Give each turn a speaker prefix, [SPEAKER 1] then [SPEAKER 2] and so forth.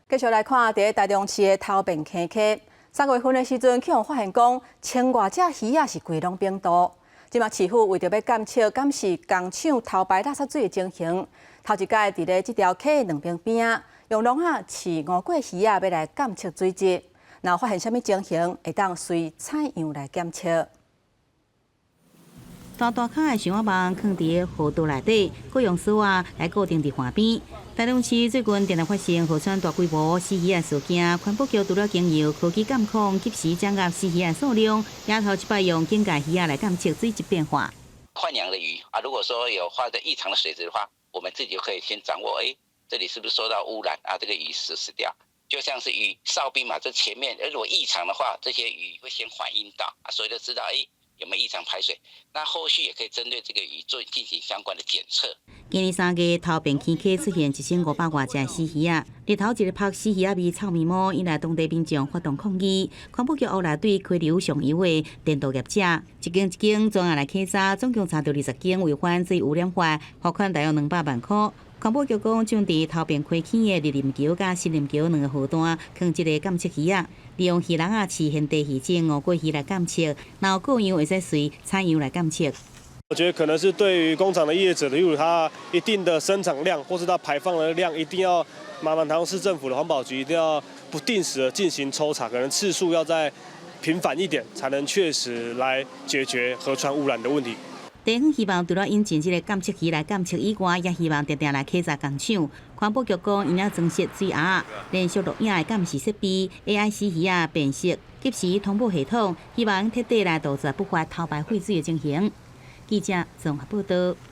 [SPEAKER 1] 繼續來看佇台中市的頭汴坑溪，3月份的時陣，去予發現講千外隻魚仔是規攏病毒。這馬市府為著欲監測監視工廠偷排垃圾水的情形，頭一擺佇咧這條溪的兩邊邊仔，用籠仔飼吳過魚仔，欲來監測水質。若發現啥物情形，會當隨採樣來檢測。
[SPEAKER 2] 大大跤的箱仔網囥佇河道內底，閣用索仔來固定佇岸邊。台中市最近定定發生河川大規模死魚仔事件，環保局除了經由科技監控及時掌握死魚仔數量，也頭一擺用警戒魚仔來監測水質變化。
[SPEAKER 3] 豢養的魚啊，如果說有發生異常的水質的話，我們自己就可以先掌握，哎，這裡是不是受到污染啊？這個魚死掉，就像是魚哨兵嘛，這前面如果異常的話，這些魚會先反應到啊，所以就知道，哎，有沒有異常排水？那後續也可以針對這個魚做進行相關的檢測。
[SPEAKER 2] 今年3月，頭汴坑溪出現1500外隻死魚仔，日頭一個曝死魚仔味臭毛毛，引來當地民眾發動抗議。環保局後來對溪流上游的電鍍業者，一間一間專案來稽查，總共查著20間違反水污染法，罰款大約200萬箍。環保局講，將佇頭汴溪坑的日林橋佮新林橋兩个河段，囥這個監測魚仔，利用魚籠仔飼現地魚種吳過魚來監測，若有過樣會使隨採樣來監測。
[SPEAKER 4] 我覺得可能是對於工廠的業者，例如他一定的生產量，或是他排放的量，一定要麻煩台中市政府的環保局一定要不定時的進行抽查，可能次數要再頻繁一點，才能確實來解決河川污染的問題。
[SPEAKER 2] 地方希望除了引進這個監測魚來監測以外，也希望定定來稽查工廠。環保局講，𪜶也增設水喉連續錄影的監視設備、AI 死魚仔辨識、及時通報系統，希望徹底來杜絕不法偷排廢水的情形。記者綜合報道。